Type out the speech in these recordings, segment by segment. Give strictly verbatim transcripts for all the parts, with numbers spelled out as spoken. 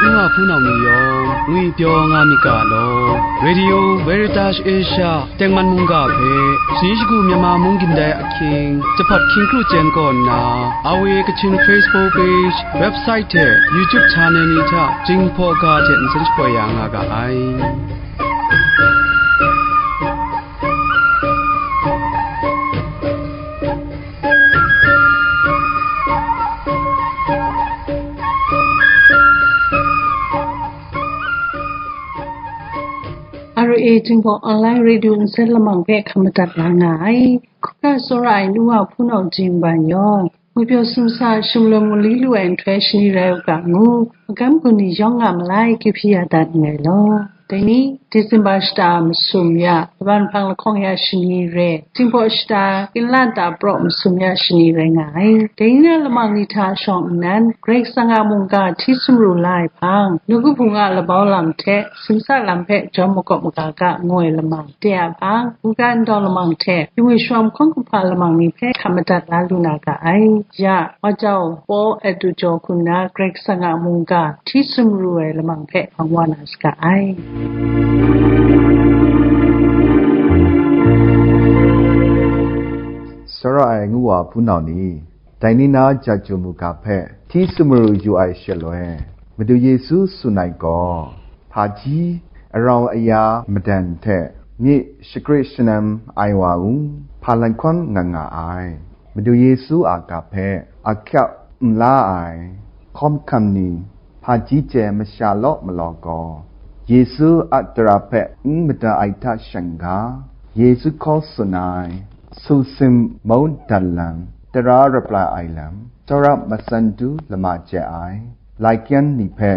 Ngu a hpunau ni yawng ngwipyaw nga myit ga law. Radio Veritas Asia tengman mungga hpe, shayi shagu Myanmar mung gindai ahkying, jahpawt hkying kru chyen kaw nna, R V A Kachin Facebook page, website hte YouTube channel ni hta Jinghpaw ga hte nsen shapoi ya nga ga ai. R A Jinghpaw Online Radio nsen lamang hpe hkam madat la nga ai. Hkungga tsawra ai nu wa hpunau jingban yawng, ngwipyaw sumsa sumlum mali lu ai nhtoi shani rai u ga ngu, magam gun ni yawng a malai kyu hpyi ya dat nngai law. Dai ni, December shata masum ya, laban hpang lahkawng ya shani re, Jinghpaw shata, Kinlata praw masum ya shani rai nga ai. Dai ni na lamang ni hta shawng nnan, Karai Kasang a mungga hti sumru la ai hpang, nawku hpung a labau lam hte, simsa lam hpe jawm makawp maga ga ngu ai lamang, de a hpang, mungga ndau lamang hte, jingwi shawm hkawng kumhpa lamang ni hpe hkam madat la lu na ga ai. Ya, Wa jau, Paul Adu jaw hku nna Karai Kasang a mungga hti sumru ai lamang hpe hpang wa na saga ai. Tsawra ai ngu wa hpunau ni, dai ni na Jaju mungga hpe hti sumru yu ai shaloi, Madu Yesu tsun ai gaw, hpaji arau aya madan hte myit shagrit shanam ai wa u, hpa lan hkawn nga nga ai. Madu Yesu a ga hpe ahkyak n la ai hkawm hkam ni, hpaji chye masha law malaw gaw, Yesu a tara hpe n mada ai hta shang-ga, Yesu hkaw tsun ai, su sim maudan lam, tara reply ai lam, tsawra matsan du lama chye ai, laikyan ni hpe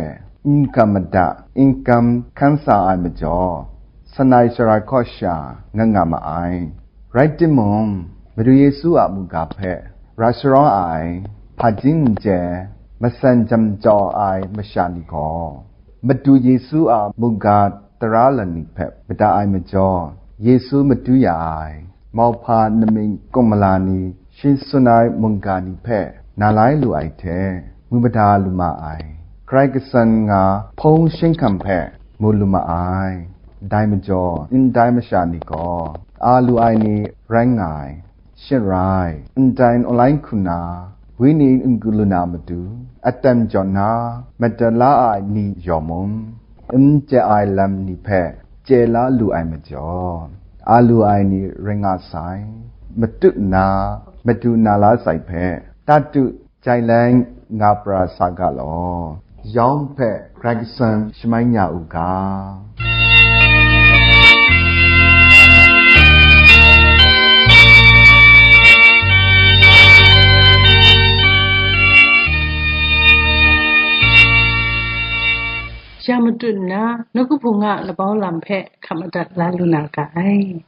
n kam mada, n kam hkan sa ai majaw, Sanai Sarai kaw sha nga nga ma ai. Rai timung, Madu Yesu a mungga hpe ra sharawng ai, hpaji n chye, matsan jam jau ai masha ni gaw, Madu Yesu a mungga tara lani hpe mada ai majaw, Yesu madu ya ai mauhpa namying kumla ni shi tsun ai mungga ni hpe na lai lu ai hte, mu mada lu ma ai. Karai Kasang nga hpung shinghkam hpe mu lu ma ai. Dai majaw, ndai masha ni gaw a lu ai ni rai nga ai. Shing rai, ndai online hku na, wenyi n-gu lu na matu, aten jaw na, mada la ai ni yawng mung, n chye ai lam ni hpe chye la lu ai majaw, a lu ai ni rai nga sai. Matut nna, madu na la sai hpe, tatu jai lai nga pra sa ga law. Yawng hpe Karai Kasang shamai nya u ga. Ya matut nna, nawku hpung a labau lam hpe hkap madat la lu na ga ai.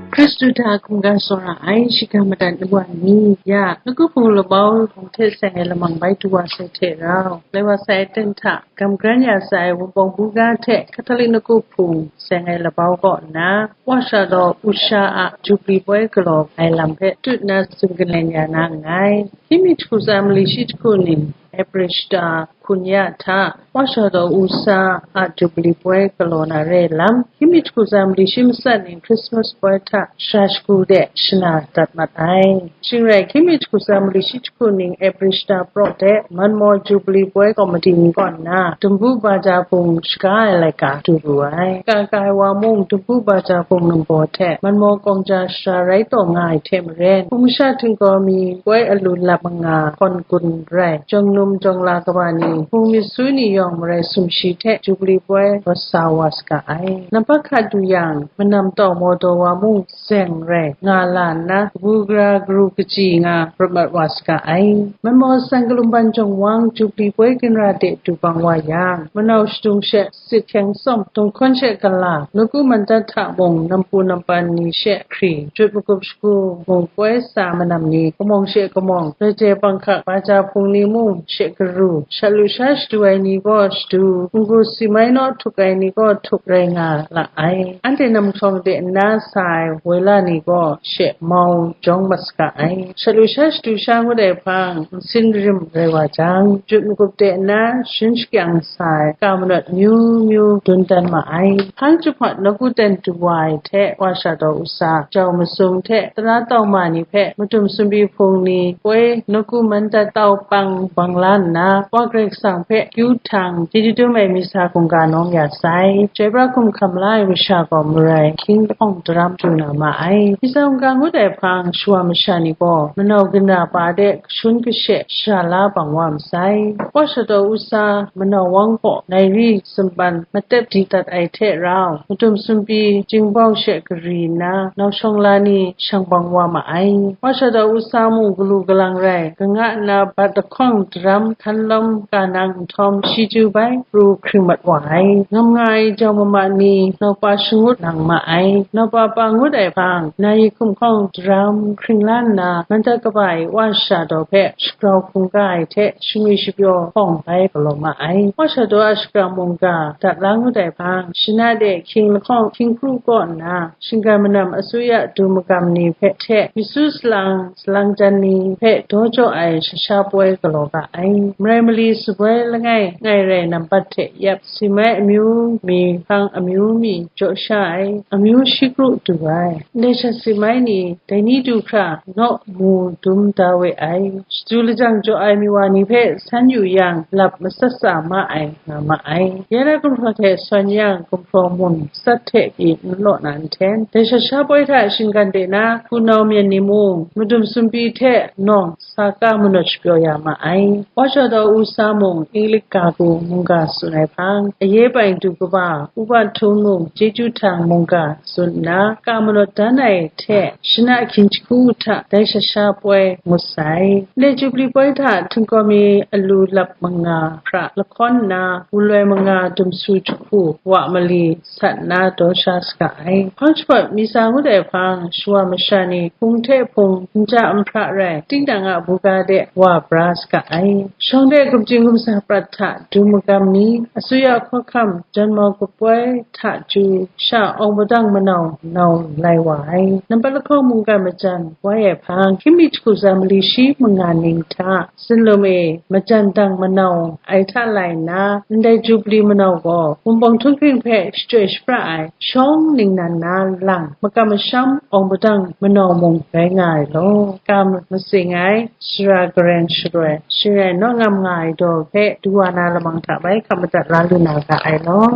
Hkristu hta hkungga tsawra ai, shiga madat nu wa ni, ya, nawku hpung labau hpung hte seng ai lamang bai du wa sai hte rau, lai wa sai aten hta, gam garan ya sai ai Wunpawng buga hte Catholic nawku hpung seng ai labau kaw nna, Wa sha daw Usha a Jubli poi galaw ai lam hpe tut nna tsun galen ya na nngai. Hkying mi jahku tsa mali shi jahku ning, April shata hkun ya hta, Wa sha daw Usha a Jubli poi galaw na re lam, hkying mi jahku tsa mali shi matsat ning Christmas poi hta shara shagu de shana dat mat ai. Shing rai, hkying mi jahku tsa mali shi jahku ning April shata praw de, Manmaw Jubli poi komiti ni kaw nna, Dumbu Baja Bung shaga ai laika du ru ai. Ka ka ai wa mung, Dumbu Baja Bung numbaw hte Manmaw Kawngja shara rai taw nga ai hte maren, hpung masha htinggaw mi poi alu lap manga hkawn gun rai, jawng num jawng la kaba ni, hpung myit su ni yawng marai sumshi hte Jubli poi rawt sa wa saga ai. Nampak hkat du yang, manam tau maw daw wa mung, zeng rai nga la nna, kabu gara garu kaji nga rawt mat wa saga ai. Manmaw san kalum ban jawng wang, Jubli poi ginra de du bang wa yang, manau shadung she sit hkyeng tsawm, dum hkawn she gala, nawku mandat hta mung, nampu nampan ni she hkri, jut magup shagu mung poi sa manam ni, kamawng she kamawng, roi jai banghkak, baja hpung ni mung, she karu, shat lu sha shadu ai ni gaw shadu, n-gu si mai naw htuk ai ni gaw htuk rai nga la ai. Anhte namhkawng de nna sa ai woi la ni gaw she mau jawng mat saga ai. Shat lu sha shadu sha ngut ai hpang, nsin rim rai wa jang, jut magup de nna shin shakyang sa ai ka manawt amyu myu dun dan ma ai. Hpang jahpawt nawku ten du wa ai hte wa sha taw u sa, jau masum hte tara tau ma ni hpe madum sumbi hpung ni, poi nawku mandat tau pang bang la nna, Wa Karai Kasang hpe kyu htang chyeju dum ai misa hkungga nawng ya sai. Chyoi pra hkum hkam la ai masha gaw marai hkying lahkawng daram du na ma ai. Misa hkungga ngut ai hpang shawa masha ni gaw manau ginra pa de kashun kashe shara la bang wa masai. Wa sha taw u sa manau wang hpaw nairi sumpan matep di dat ai hte rau, madum sumpi, jingbau she gari nna, nau shawng la ni shang bang wa ma ai. Wa sha taw u sa mung galu galang rai, kanga nna bat lahkawng daram hkan lawm ka nang nhtawm, shi chyu bai pru hkring mat wa ai. Ngam nga ai jau mama ni, naupa shangut nang ma ai. Naupa pa ngut ai hpang, na yi hkum hkawng daram hkring la nna, mandat kaba e wa sha taw hpe shagrau hkungga ai hte, shingwi shapyaw hkawng bai galaw ma ai. Wa sha taw a shakram mungga dat la ngut ai hpang, shana de hkying lahkawng hkying hkru kaw nna, shinggan manam asuya du magam ni hpe hte, misu salang salang jan ni hpe daw jaw ai shasha poi galaw ga ai. Marai mali shaboi langai ngai rai nambat hte yap, si mai amyu mi hpang amyu mi jaw sha ai, amyu shi kru du ai. Ndai shat si mai ni, dai ni du hkra naw mu dum da we ai. Shadu lajang jaw ai mi wa ni hpe san yu yang, lap matsat tsa ma ai, nga ma ai. Ya na gumhpraw hte sawn yang, gumhpraw mun sat hte pyi n law na nhten, dai shat sha poi hta shinggan de na, hpunau myen ni mung, madum sumpi hte nawng sa ka manawt shapyaw ya ma ai. Wa sha taw u sa mung, Inglik ga gu mungga tsun ai hpang, aye bai du kaba, ubat htung num, chyeju htang mungga tsun nna, ka manawt dan ai hte, shana hkying jahku hta dai shat sha poi ngut sai. Ndai Jubli poi hta htingkawm mi alu lap manga hkra lahkawn nna, wuloi manga dumsu jahku wa mali sat nna daw sha saga ai. Hpang jahpawt misa ngut ai hpang, shawa masha ni hpung hte hpung, nja nhpra rai, tinang a buga de wa bra saga ai. Shawng de gumjing gumsa prat hta du magam ni, asuya hkawhkam, janmau kapoi hta chyu, sha awng padang manau nau lai wa ai. Nampat lahkawng mungkan majan wai ai hpang, hkying mi jahku za mali shi manga ning hta, Sinlum e majan dang manau ai hta lai nna, ndai Jubli manau gaw Wunpawng Htunghking hpe shachyoi shapra ai shawng ningnan na lang, makam masham awng padang manau mung rai nga ai law, kam masing ai, sara gareng sharoi, shing rai naw ngam nga ai daw hpe du wa na lamang hta bai hkap madat la lu na ga ai law.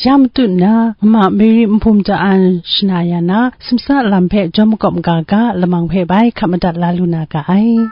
Ya matut nna, mama Mary Nhpum Cha-an shana ya na, simsa lam hpe jawm makawp maga ga, lamang hpe bai hkap madat la lu na ga ai.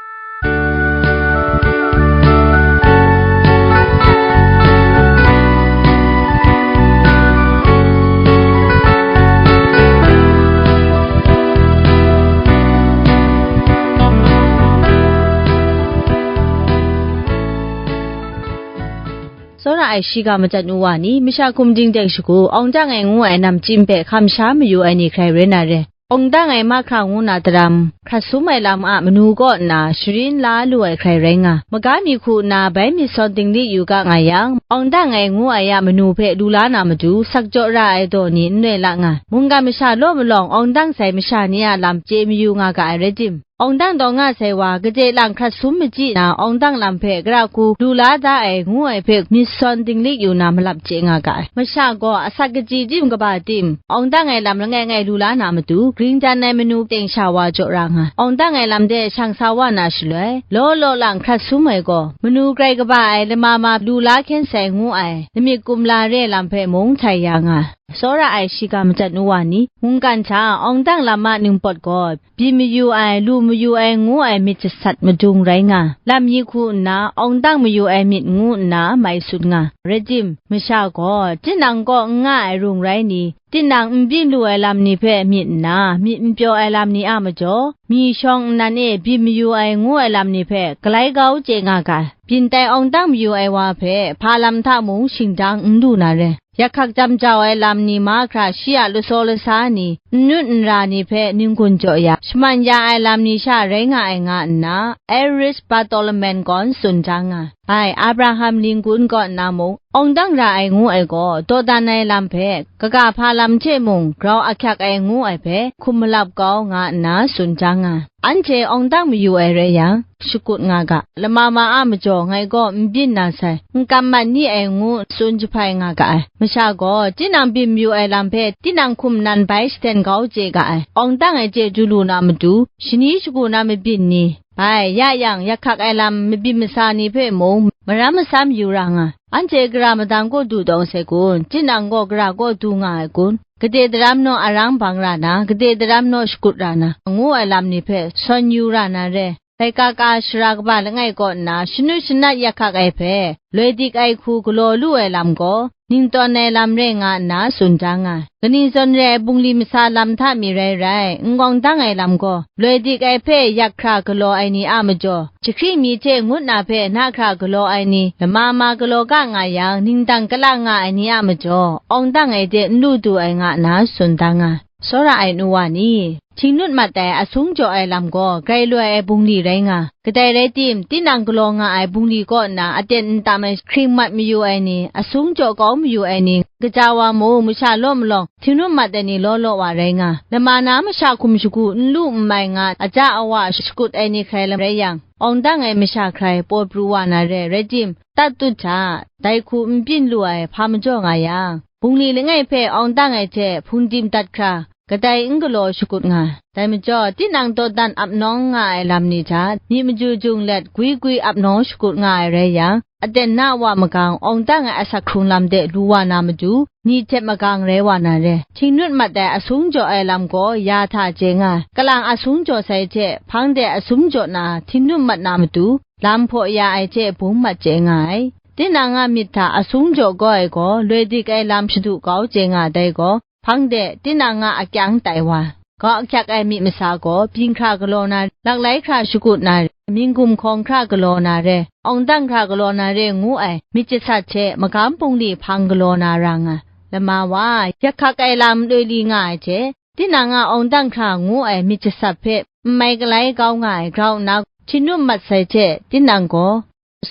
Tsawra ai shiga majan u wa ni, masha hkum dingdeng shagu, awng dang ai ngu ai namchyim hpe hkam sha mayu ai ni hkrai rai na re. Awng dang ai mahkra ngu na daram, hkrat sum ai lam a manu kaw nna sharin la lu ai hkrai rai nga, maga mi hku nna bai myit sawn dinglik yu ga nga yang, awng dang ai ngu ai a manu hpe lu la na matu, sak jaw ra ai daw ni n noi la nga, mungkan masha law malawng awng dang sai masha ni a lam chye mayu nga ga ai rai tim, awng dang taw nga sai wa, kaje lang hkrat sum machyi na, awng dang lam hpe gara hku lu la da ai ngu ai hpe myit sawn dinglik yu na malap chye nga ga ai. Masha gaw asak kachyi tim kaba tim, awng dang ai lam langai ngai lu la na matu, gring dan ai manu teng sha wa jaw ra nga, awng dang ai lam de shang sa wa na shaloi, law law lang hkrat sum ai gaw, manu grai kaba ai lama ma lu la hkyen sai ngu ai, lamik kumla re lam hpe mung htai ya nga. Tsawra ai shiga majan nu wa ni, mungkan hta awng dang lam a ningpawt gaw, byin mayu ai, lu mayu ai ngu ai myit jasat madung rai nga, lam mi hku nna awng dang mayu ai myit ngu nna mai tsun nga. Rai tim, masha gaw tinang kaw n nga ai rung rai ni, tinang n byin lu ai lam ni hpe myit nna, myit n pyaw ai lam ni a majaw, mi shawng nnan e byin mayu ai ngu ai lam ni hpe galai kau chye nga ga ai. Byin tai awng dang mayu ai wa hpe hpa lam hta mung shingdang n lu na re. Yak hkak jam jau ai lam ni mahkra shi a lasaw lasa ni, n nut n ra ni hpe n-gun jaw ya, shaman ya ai lam ni sha rai nga ai nga nna, Erich Bartholomew gaw tsun jang nga ai. Abraham Lincoln kaw nna mung, awng dang ra ai ngu ai gaw, dawdan ai lam hpe, kaga hpa lam hte mung grau ahkyak ai ngu ai hpe, hkum malap kau nga nna tsun jang nga. Anhte awng dang mayu ai rai yang, shakut nga ga, lama ma a majaw ngai gaw n byin na sai, n kam mat ni ai ngu tsun jahpai nga ga ai. Masha gaw, tinang byin mayu ai lam hpe, tinang hkum nan bai shaten kau chye ga ai. Awng dang ai chye du lu na matu, shani shagu na mabyin ni, bai, ya yang, yak hkak ai lam mabyin masa ni hpe mung, maram masam yu ra nga. Anhte gara madang kaw du dawng sai kun, tinang gaw gara kaw du nga ai kun, gade daram naw arang bang ra na, gade daram naw shakut ra na, ngu ai lam ni hpe sawn yu ra na re. Laika ka shara kaba langai kaw nna, shanut shanat yak hkak ai hpe, loi dik ai hku galaw lu ai lam gaw, ning tawn ai lam rai nga nna tsun jang nga. Kaning zawn re ai bungli masa lam hta mi rai rai, n awng dang ai lam gaw, loi dik ai hpe yak hkra galaw ai ni a majaw, jahkring mi hte ngut na hpe na hkra galaw ai ni, lama ma galaw ga nga yang, ningdang kala nga ai ni a majaw, awng dang ai de n lu du ai nga nna tsun da nga. Tsawra ai nu wa ni, htingnut mat ai asung jaw ai lam gaw grai loi ai bungli rai nga. Kadai rai tim, tinang galaw nga ai bungli kaw nna aten n tam ai hkring mat mayu ai ni, asung jaw kau mayu ai ni, kaja wa mung masha law malawng, htingnut mat ai ni law law wa rai nga. Lama na masha hkum shagu n lu n mai nga, aja awa shakut ai ni hkrai lam rai yang, awng dang ai masha hkrai paw pru wa na re, rai tim, tat tut hta, dai hku n byin lu ai hpa majaw nga yang, bungli langai hpe awng dang ai hte hpungdim dat hkra, kadai n galaw shakut nga. Dai majaw, tinang dawdan ap nawng nga ai lam ni hta, myit maju jung let gwi gwi ap nawng shakut nga ai rai yang, aten na wa magang awng dang ai asak hkrung lam de lu wa na matu, ni hte magang rai wa na re. Htingnut mat ai asung jaw ai lam gaw ya hta chye nga, kalang asung jaw sai hte hpang de asung jaw na htingnut mat na matu, lam hpaw ya ai hte bung mat chye nga ai. Tinang a myit hta asung jaw gaw ai gaw, loi dik ai lam shadu kau chye nga ai dai gaw, hpang de tinang a akyang tai wa, grau ahkyak ai myit masa gaw, byin hkra galaw na, laklai hkra shakut na, minggum hkawng hkra galaw na re, awng dang hkra galaw na re ngu ai myit jasat hte magam bungli hpang galaw na ra nga. Lama wa, yak hkak ai lam loi li nga ai hte, tinang a awng dang hkra ngu ai myit jasat hpe n mai galai kau nga ai grau nna, htingnut mat sai hte, tinang gaw,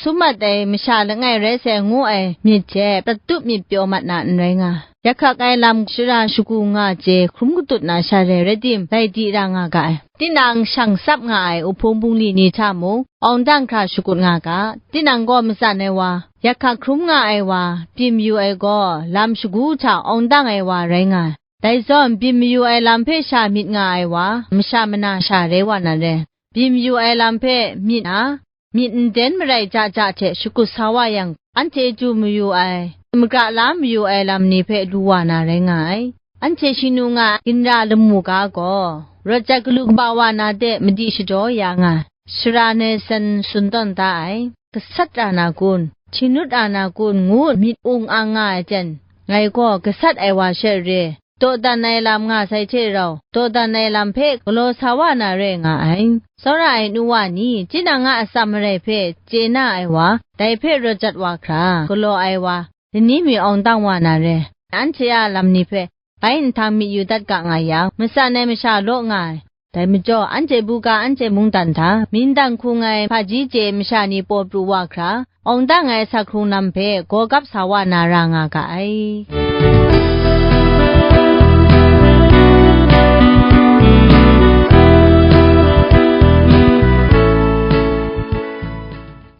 sum mat ai masha langai rai sai ngu ai myit hte, prat tup myit pyaw mat na n rai nga. Yak hkak ai lam shara shagu nga chye hkrum katut na sha re, rai tim, lai di ra nga ga ai. Tinang shang tsap nga ai uhpung bungli ni hta mung, awng dang hkra shakut nga ga. Tinang gaw matsan ai wa, yak hkak hkrum nga ai wa, byin mayu ai gaw, lam shagu hta awng dang ai wa rai nga ai. Dai zawn, byin mayu ai lam hpe sha myit nga ai wa, masha mana sha rai wa na re. Byin mayu ai lam hpe myit na, myit nden marai ja ja hte shakut sa wa yang, anhte chyu mayu ai, magra la mayu ai lam ni hpe lu wa na rai nga ai. Anhte shingnu nga ginra lamu ga gaw, rawt jat galu kaba wa na de madi shadaw ya nga, sara Nelson tsun tawn da ai. Gasat ra na kun, htingnut ra na kun ngu myit ung ang nga ai jen, ngai gaw gasat ai wa she re, dawdan ai lam nga sai hte rau, dawdan ai lam hpe galaw sa wa na re nga ai. Tsawra ai nu wa ni, tinang a atsam marai hpe chye na ai wa, dai hpe rawt jat wa hkra, galaw ai wa, lani mi awng dang wa na re, anhte a lam ni hpe bai nhtang myit yu dat ga nga yang, matsan ai masha law nga ai. Dai majaw, anhte buga anhte mungdan hta, myindang hkung ai hpaji chye masha ni paw pru wa hkra, awng dang ai asak hkrung lam hpe gaw gap sa wa na ra nga ga ai.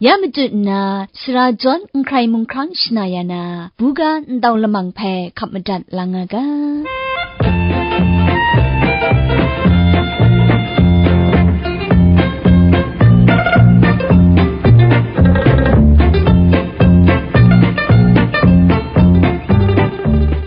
Ya matut nna, sara jawn n hkrai mung hkrang shana ya na, buga ndau lamang hpe hkap madat lang nga ga.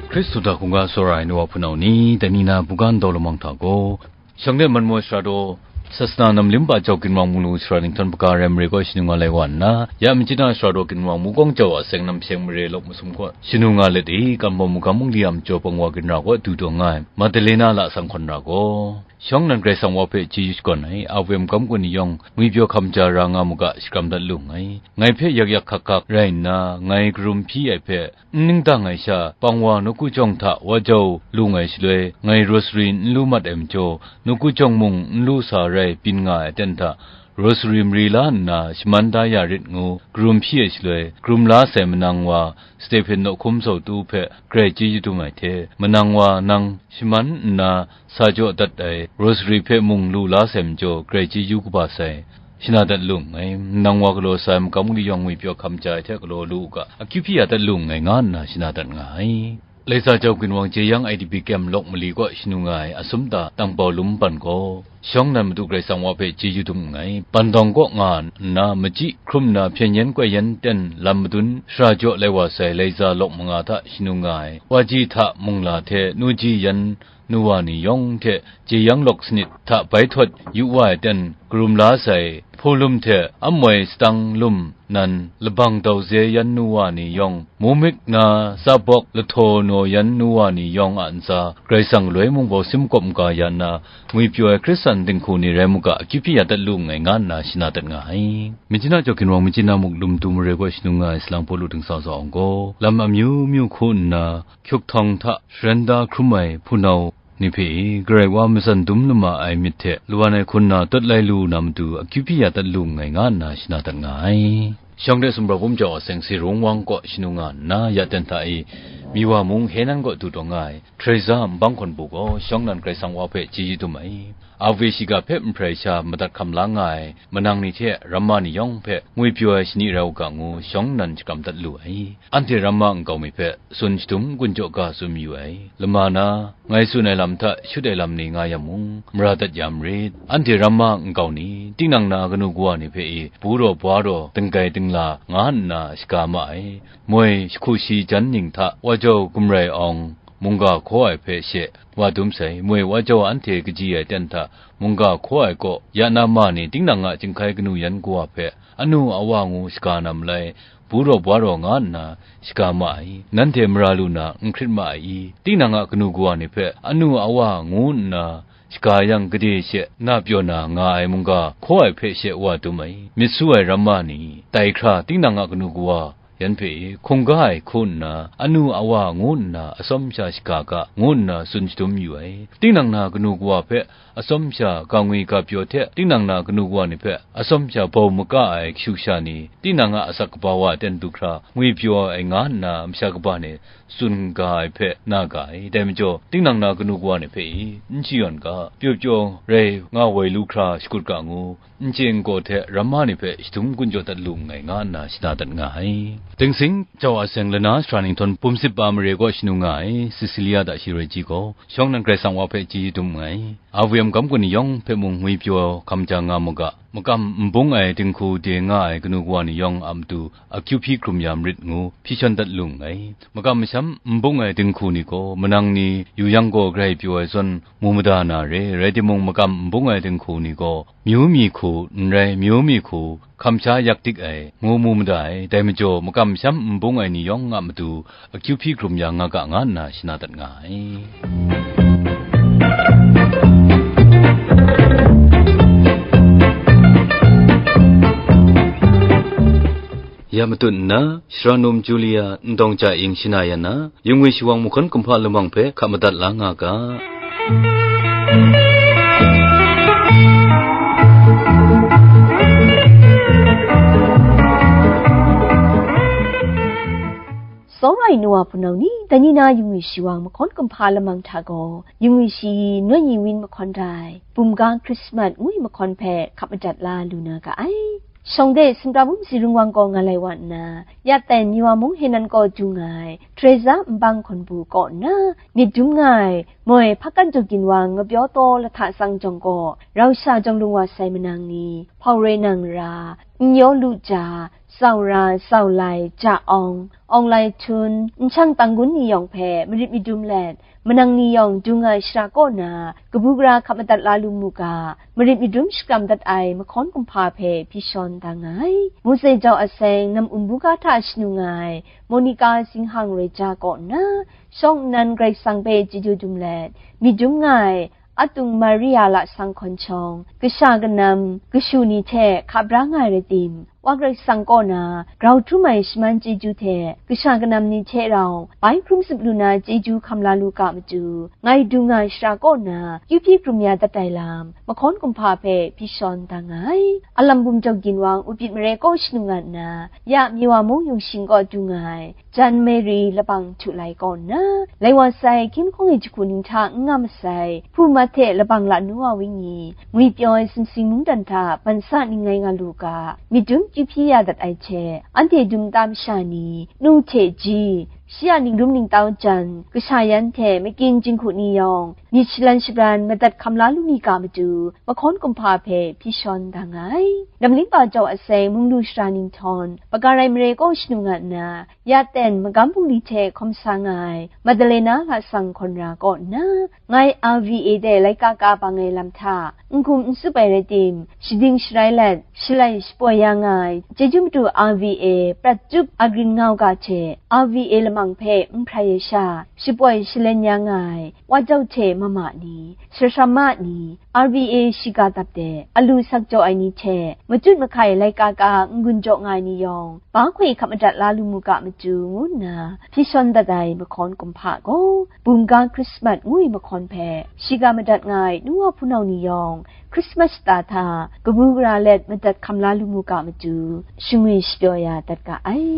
Hkristu Ga hkungga tsawra ai nu wa hpunau ni, dai ni na buga ndaw lamang hta gaw, shawng de manmaw sara daw, sasana namlim pa jau ginwang mung lu sara ninghtawn paga rai mare kaw shanung nga lai wa nna, ya machyin a sara daw ginwang mukawng jau a seng nam sheng mare lawk masum kaw shanung nga let i, kan bawm magam mung li a majaw pang wa ginra kaw du taw nga ai, Madalena la sanghkawn ra gaw, shawng nan Karai Kasang wa hpe chyeju shakawn ai, a wem gam kun ni yawng, ngwipyaw hkam ja ra nga mu ga, shakram dat lu nngai. Ngai hpe yak yak hkak hkak rai nna, ngai karum hpyi ai hpe, n ning dang ai sha, pang wa nawku jawng hta wa jau lu nngai shaloi, ngai rosary n lu mat ai majaw, nawku jawng mung n lu sa rai byin nga ai aten hta, rosary mari la nna shaman da ya rit ngu, karum hpyi ai shaloi, karum la sai manang wa, Stephen nawhkum sawtu hpe grai chyeju dum ai hte, manang wa nang shaman nna sa jaw dat ai rosary hpe mung lu la sai majaw, grai chyeju kaba sai, shana dat lu nngai. Manang wa galaw sa ai magam ni yawng ngwipyaw hkam ja ai hte galaw lu u ga, akyu hpyi ya dat lu nngai, nga nna shana dat nga ai. Laisa jau ginwang jeyang I D P kyem lawk mali kaw shanu nga ai asum ta tangbau lum ban gaw, shawng nan Madu Karai Kasang wa hpe chyeju dum nngai. Bandawng kaw nga nna, machyi hkrum na hpyen yen koi yen ten lam madun shara jaw lai wa sai Laisa lawk manga hta shanu nga ai, wa ji hta mungla hte nu ji yan nu wa ni yawng hte jeyang lawk sanit hta bai htawt yu wa ai ten karum la sai, hpulum hte amoi satang lum nan labang dauze yan nu wa ni yawng, mumik na tsabawk lahtaw naw yan nu wa ni yawng a ntsa, Karai Kasang galoi mung bau sim kawp maga ya nna, ngwipyaw ai Hkristan dinghku ni rai mu ga, akyu hpyi ya dat lu nngai, nga nna shana dat nga ai. Machyin a jau ginwang machyin a muk lum du mare kaw shanu nga ai salang Pawlu dingsa zaw ang gaw, lam amyu myu hku nna, hkyuk htawng hta sharan da hkrum ai hpunau ni hpe i, Karai wa matsan dum lama ai myit hte lawan ai hkun na tawt lai lu na matu, akyu hpyi ya dat lu nngai, nga nna shana dat nga ai. Shawng de sumra bum jau a seng si rung wang kaw shanu nga nna, ya ten hta i, Miwa mung Henan kaw du taw nga ai, Teresa nbang hkawn bu gaw, shawng nan Karai Kasang wa hpe chyeju dum ai. Ave shiga hpe nhprai sha madat hkam la nga ai, manang ni hte ramma ni yawng hpe ngwipyaw ai shani rai u ga ngu, shawng nan shakram dat lu ai. Anhte ramma nkau mi hpe tsun shadum gun jaw ga tsun mayu ai. Lama na, ngai tsun ai lam hta shut ai lam ni nga yang mung, mara dat ya marit. Anhte ramma nkau ni, tinang na kanu kawa ni hpe i, bu raw bwa raw, dinggai dingla, nga nna shaga ma ai. Moi, jahku shi jan ning hta, wa jau gumrai awng, mungga hkaw ai hpe she, wa dum sai. Moi, wa jau anhte kaji ai ten hta, mungga hkaw ai kaw, ya na ma ni, tinang a chyinghkai kanu yan kawa hpe, anu awa ngu shaga na malai, bu raw bwa raw nga nna shaga ma ai, nanhte mara lu na n hkrit ma ai i? Tinang a kanu kawa ni hpe anu awa ngu nna shaga yang, gade she na pyaw na nga ai mungga hkaw ai hpe she wa dum ai. Myit su ai ramma ni, tai hkra tinang a kanu kawa yan hpe hkungga ai hku nna, anu awa ngu nna atsawm sha shaga ga, ngu nna tsun shadum yu ai. Tinang na kanu kawa hpe atsawm sha ga ngwi ga pyaw hte, tinang na kanu kawa ni hpe atsawm sha bau maga ai kashu kasha ni, tinang a asak kaba wa ten du hkra ngwi pyaw ai, nga nna masha kaba ni tsun ga ai hpe na ga ai. Dai majaw, tinang na kanu kawa ni hpe i, n shayawn ga, pyaw pyaw rai nga woi lu hkra shakut ga ngu, n chye n gaw hte ramma ni hpe shadum gun jaw dat lu nngai, nga nna shana dat nga ai. Dingsing jau a seng lana sara ninghtawn pumsip ba mare kaw shanu nga ai, Cecilia da shi rai ji gaw, shawng nan Karai Kasang wa hpe chyeju dum nngai. Avu yam gam kun ni yawng hpe mung ngwi pyaw hkam ja nga mu ga, makam n bung ai dinghku de nga ai kanu kawa ni yawng a matu akyu hpyi hkrum ya marit ngu, hpyi shawn dat lu nngai. Makam masham n bung ai dinghku ni gaw, manang ni yu yang gaw grai pyaw ai zawn, mu mada na re, rai timung, makam n bung ai dinghku ni gaw, myu mi hku, n rai, myu mi hku, hkam sha yak dik ai, ngu mu mada ai. Dai majaw, makam masham n bung ai ni yawng a matu, akyu hpyi hkrum ya nga ga, nga nna shana dat nga ai. Ya matut nna, Shara Num Julia, Ndawng Ja Ing shana yan na, Yungwi shawang mahkawn kumhpa lamang hpe hka madat la nga ga. Sawm ai nu wa hpunau ni, dai ni na Yungwi shawang mahkawn kumhpa lamang hta gaw, Yungwi shi Noi Yi Win mahkawn rai, bumga Krismas ngwi mahkawn hpe hka madat la lu na ga ai. Shawng de sumra bum si rung wang gaw nga lai wa nna, ya ten Miwa mung Henan kaw du nga ai, Teresa nbang hkawn bu kaw nna, myit dum nga ai, moi hpakan jaw ginwang ngapyaw taw lahta tsang jawng gaw, rau sha jawng lung wa sai manang ni, hpau roi nang ra, N yaw lu ja, Tsau ra, Tsau lai, Ja Awng, Awng Lai Htun, N Shang Tang Gun ni yawng hpe marit madum let, manang ni yawng dung ai shara kaw na kabu gara hkap madat la lu mu ga, marit madum shakram dat ai mahkawn kumhpa hpe hpyi shawn da nga ai. Mose Jau Aseng, nam-um buga hta shanu nga ai Monica Zinghang Roi Ja kaw nna, shawng nnan Karai Kasang hpe chyeju dum let, myit dum nga ai Atung Maria lasang hkawn shawng, kasha kanam, kashu ni hte hka bra nga ai rai tim, Wa Karai Kasang kaw na grau htum ai shaman chyeju hte kasha kanam ni hte rau bai hkrum zup lu na chyeju hkam la lu ga matu, ngai dung nga shara kaw na kyu hpyi hkrum ya dat ai lam, mahkawn kumhpa hpe hpyi shawn da nga ai. Alam bum jau ginwang Upyit mare kaw shanu nga nna, ya Miwa mung yung shing kaw du nga ai, Jan Mary labang htu lai kaw nna, lai wa sai, hkying lahkawng e jahku ning hta n nga masai, hpu mat hte labang lanu wa wenyi, ngwi pyaw ai sumsing mungdan hta bansa ning ngai nga lu ga, myit dum kyu hpyi ya dat ai hte, anhte dum ta masha ni, nu hte ji, shi a ningrum ningtau jan, kasha yan hte makyin jinghku ni yawng, myit shalan shabran madat hkam la lu mi ga matu, mahkawn kumhpa hpe hpyi shawn da nga ai. Namlingpa Jau Aseng, mung lu shara ning htawn, Pagarai mare kaw shanu nga nna, ya ten magam bungli hte hkawm sa nga ai Madalena lasang hkawn ra kaw nna, ngai R V A de laika ka bang ai lam hta, n hkum n tsup ai rai tim, shading sharai let, shalai shapoi ya nga ai, chyeju matu R V A prat chyup agrin ngau ga hte, R V A lamang hpe n hprai ai sha, shapoi shalen ya nga ai, wa jau hte mama ni, sharashama ni, R V A shiga dap de, alu sak jaw ai ni hte, machut mahkai laika ka n-gun jaw nga ai ni yawng, ba hkoi hkap madat la lu mu ga matu, ngu nna, hpyi shawn dat ai mahkawn kumhpa gaw, Bumga Krismas ngu ai mahkawn hpe, shiga madat nga ai nu wa hpunau ni yawng, Krismas shata hta kabu gara let madat hkam la lu mu ga matu, shangwi shapyaw ya dat ga ai.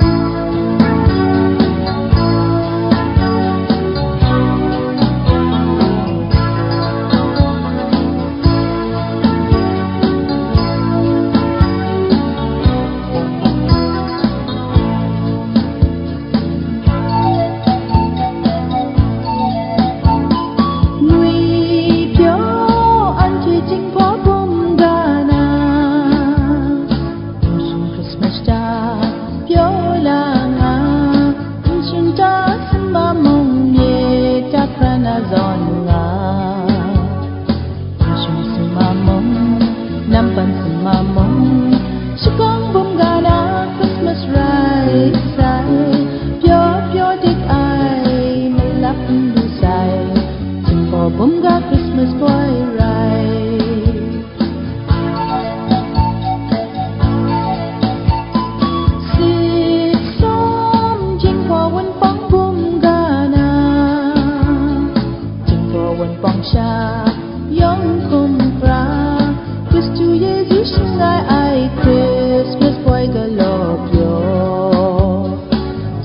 Ngwi pyaw anhte Jinghpaw bum ga na, n shun Krismas shata pyaw la nga, n shun ta summa mung, mye ta hkra na zawn nga. N shun summa mung, nampan summa mung, shakawng bum ga na Krismas rai sai, pyaw pyaw dik ai, malap n lu sai, Jinghpaw bum ga Krismas poi rai. Sit sawm Jinghpaw Wunpawng bum ga na, Jinghpaw Wunpawng sha yawng hkum hkra, Hkristu Yesu shangai ai Krismas poi galaw pyaw.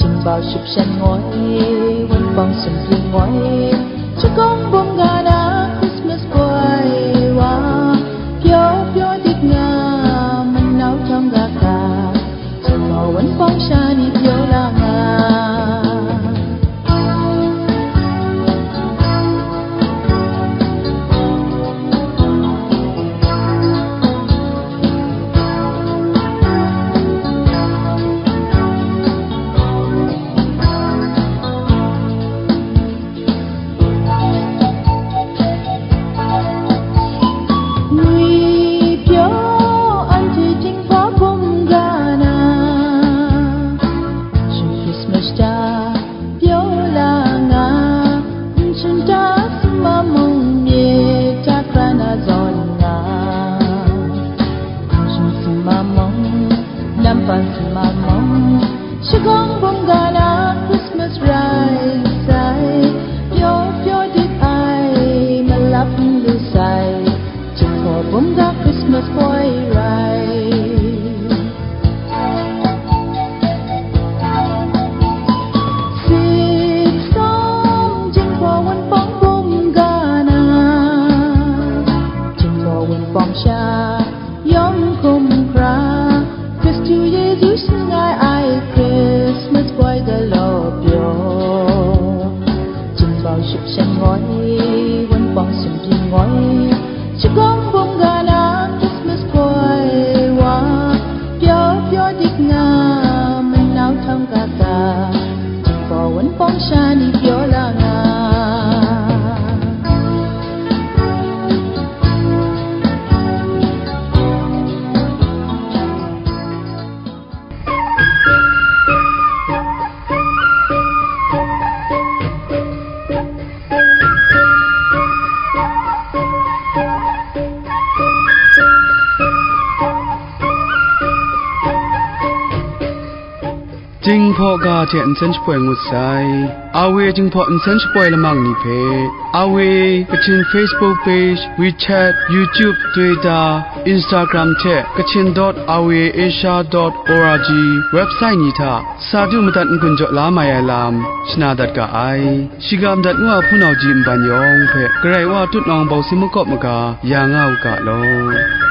Jinghpaw ship shan ngoi, Wunpawng sumsing ngoi, shakawng bum ga na Krismas poi wa, pyaw pyaw dik nga, manau htawng ga hkra, Jinghpaw Wunpawng sha ni pyaw la nga. Ngwi pyaw anhte Jinghpaw bum ga na, shing Krismas shata pyaw la nga, n shun ta summa mung, mye ta hkra na zawn nga. N shun summa mung, nampan summa mung, shakawng bum ga na Krismas rai sai, pyaw pyaw dik ai, malap n lu sai, Jinghpaw bum ga Krismas poi rai. Sit sawm Jinghpaw Wunpawng bum ga na, Jinghpaw Wunpawng sha yawng hkum hkra, Hkristu Yesu shangai ai Krismas poi galaw pyaw. Jinghpaw ship shan ngoi, Wunpawng sumsing ngoi, shakawng bum ga na Krismas poi wa, Jinghpaw ga hte nsen shapoi ngut sai. Awe Jinghpaw nsen shapoi lamang ni hpe, Awe Kachin Facebook page, WeChat, YouTube, Twitter, Instagram hte Kachin dot awe asia dot org website ni hta sa du madat n-gun jaw la mai ai lam shana dat ga ai. Shiga madat ngu a hpunau ji nban yawng hpe Karai Wa tutnawng bawsi makawp maga ya nga u ga law.